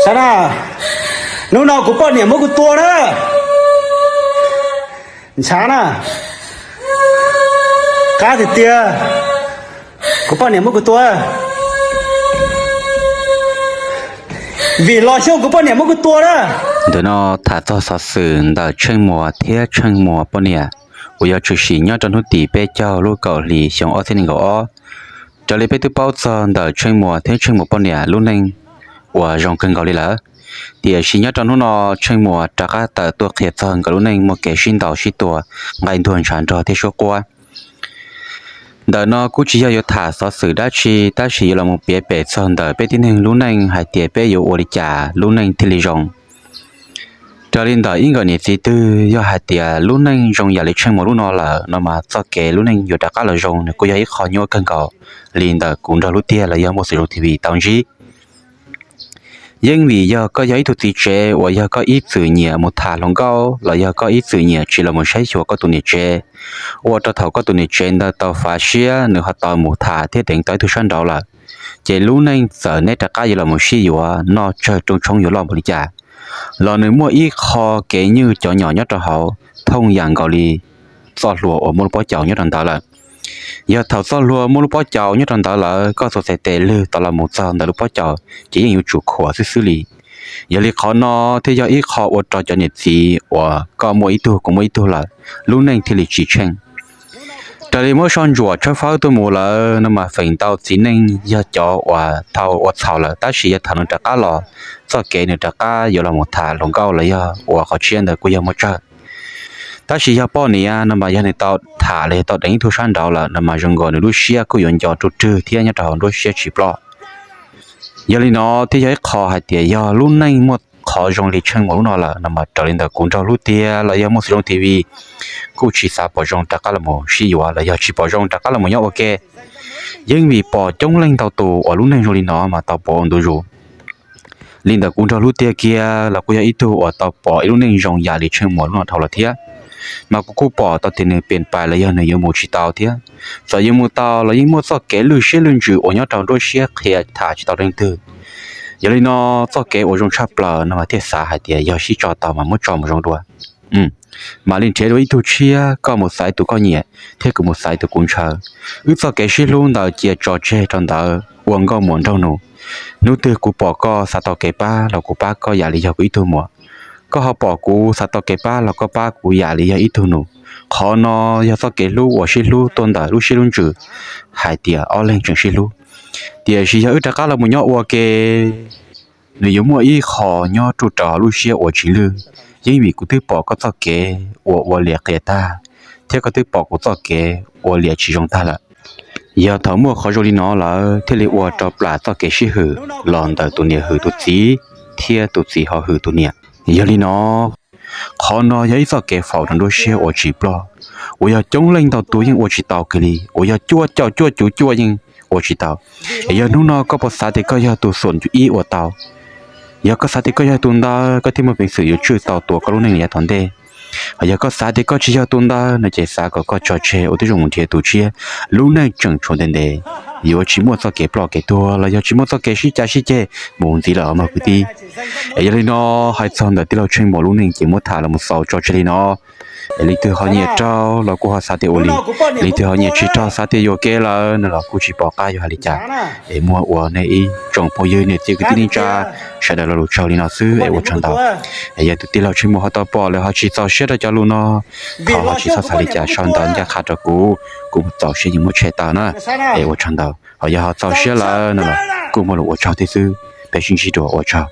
Ntshav na, hnub no kuv poj niam muab kuv tua na. Ntshav na, qab tiag tiag, kuv poj niam muab kuv tua. Vim los xyov kuv poj niam muab kuv tua na. Ntawm no tham txog xov xwm ntawm Tsheej Muas thiab Tsheej Muas poj niam uas yog tshwm sim nyob rau hnub tim peb caug lub kaum hlis xyoo ob txhiab nees nkaum ob. Raws li peb twb paub txog ntawm Tsheej Muas thiab Tsheej Muas poj niam lub neej uas zoo kawg nkaus li lawm, tiam sis nyob rau hnub no Tsheej Muas rov qab tawm tuaj qhia txog nkawd lub neej muaj kev sib ntaus sib tua, nqaij ntuag ntshav nrog thiab suab quab. Ntawm no kuj tsis yog yuav tham xov xwm dab tsi, tab sis yuav los mus piav pem txog ntawm peb tib neeg lub neej hais tias peb yuav ua li cas lub neej thiaj li zoo. Raws li ntawm ib nkawm niam txiv twg, yog hais tias lub neej zoo yam li Tsheej Muas lub no lawm no mas txoj kev lub neej yuav rov qab los zoo nws kuj yog ib qho nyuaj kawg nkaus li ntawm kuv nrog lub tiag los yog Muaj Xwm Zoo T V tau ntsib. Yeej vim yog koj yog ib tug txiv tsev uas yog koj ib txwm nyiam mus tham hluas nkauj los yog koj ib txwm nyiam tsis los mus saib xyuas koj tus niam tsev, ua rau thaum koj tus niam tsev ntawd tau fav siab nws ho tau mus tham thiab deev tau ib tug sab nraud lawm, ces lub neej txawm neb rov qab yuav los mus sib yuav noj tsawg rooj tshoob yuav loj npaum li cas los nws muaj ib qho kev nyuaj cov nyom nyob rau hauv thooj yam nkaus li txoj hlua uas muaj lub pob caus nyob rau ntawd lawm. Yog thaum txoj hlua muaj lub pob caus nyob rau ntawd lawm, koj txhua txhais tes lwg tau los mus txog ntawm lub pob caus ces yeej yuav tsum khuam xwb xwb li. Yog li qhov no thiaj yog ib qho ua rau cov niam txiv uas koj muaj ib tug kuv muaj ib tug lawm, lub neej thiaj li tsis tsheej. Raws li muab soj ntsuam tshawb fawb tuaj mus lawm no mas feem ntau txiv neej yog cov uas tau ua txhaum lawm, tab sis yog thaum nws rov qab los, txoj kev nws rov qab yuav los mus tham hluas nkauj los yog ua qhov tshiab ntawd kuj yog muaj tsawg. Tab sis yog poj niam no mas yog nws tau tham los yog tau deev ib tug sab nraud lawm no mas zoo nkaus nws lub siab kuj yuav nco ruj rwg thiab nyob rau hauv nruab siab tsis ploj. Yog li no thiaj yog ib qho hais tias yog lub neej muaj qhov zoo li Tsheej Muas lub no lawm no mas raws li ntawm kuv nrog lub tiag los yog Muaj Xwm Zoo T V kuj tsis xav pom zoo rov qab los mus sib yuav los yog tsis pom zoo rov qab los mus nyob ua ke. Yeej vim pom coob leej ntau tus uas lub neej zoo li no mas tau pom ua ntu zus. Li ntawm kuv nrog lub tiag kiag los kuj yog ib tug uas tau pom ib lub neej zoo yam li Tsheej Muas lub no dhau los thiab. Mas kuv kuj pom tau tias nws pem pais los yog nws yuav mus tsis tau thiab. Txawm yuav mus tau los yeej muaj txoj kev lwj siab lwj ntsws uas nyob rau nruab siab qhia tham tsis tau leej twg. Yog li no, txoj kev uas zoo tshaj plaws no mas thiaj xav hais tias yog sib tso tau mas muab tso mus zoo dua. Mam li nrhiav dua ib tug tshiab, koj mus xaiv tus koj nyiam thiab kuv mus xaiv tus kuv ntshaw. Wb txoj kev sib hlub ntawd cia tso tseg rau ntawd ua nkauj muam nraug nus. Hnub twg kuv pom koj xav tau kev pab los kuv pab koj yam li yog kuv ib tug muam. Koj ho pom kuv xav tau kev pab los koj pab kuv yam li yog ib tug nus. Qhov no yog txoj kev hlub uas sib hlub tuaj ntawm lub siab lub ntsws, hais tias ob leeg tseem sib hlub. Tiam sis yog wb rov qab los mus nyob ua ke, nws yuav muaj ib qho nyob ruj rau hauv lub siab uas tsis lwj. Yeej vim kuv twb pom koj txoj kev uas ua liam qias tag, thiab koj twb pom kuv txoj kev ua liam tsis zoo tag lawm. Yog thaum muaj qhov zoo li no lawm thiaj li ua rau plam txoj kev sib hwm los ntawm tus niam hwm tus txiv, thiab tus txiv ho hwm tus niam. Yog li no, qhov no yog ib txoj kev faus rau nruab siab uas tsis ploj, uas yog coob leej ntau tus yeej ua tsis tau kiag li, uas yog cuaj caum cuaj cuv cuaj yeej ua tsis tau. Es yog hnub no koj puas xav tias koj yog tus xum ib ua tau? Yog koj xav tias koj yog tus ntawd, koj thiaj muaj peev xwm yuav tswj tau tua koj lub neej yav tom ntej. Hos yog koj xav tias koj tsis yog tus ntawd no ces xav kom koj tso tseg ua tib zoo mus nrhiav tus tshiab, lub neej tseem tshuav ntev ntev, yuav tsis muaj txoj kev ploj kev tuag los yog tsis muaj txoj kev sib cav sib ceg mus ntxiv lawm os mog kwv tij. Es yog li no, hais txog ntawm tij laug Tsheej Muas lub neej ces muab tham los mus xaus tso tseg li no. Es leej twg ho nyiam raug los kuj ho xav tias ua li, leej twg ho nyiam tsis raug xav tias yuam kev lawm no los kuj tsis pom qab yuav hais li cas. Es muaj ua nej ib tsoom phooj ywg niam txiv kwv tij neej tsa sawv daws lo lus tsaug li no xwb es ua tsaug ntau. Es yog tus tij laug Tsheej Muas ho tau pom lawm ho tsis txaus siab rau cov lus no, thov ho tsis txhob xav li cas, sau ntawv ncaj qha rau kuv, kuv txaus siab yeej muab tshaj tawm na. Es ua tsaug ntau, ho yog ho txaus siab lawm no los kuj muaj lus ua tsaug thiab xwb. Peb sib ntsib dua, ua tsaug.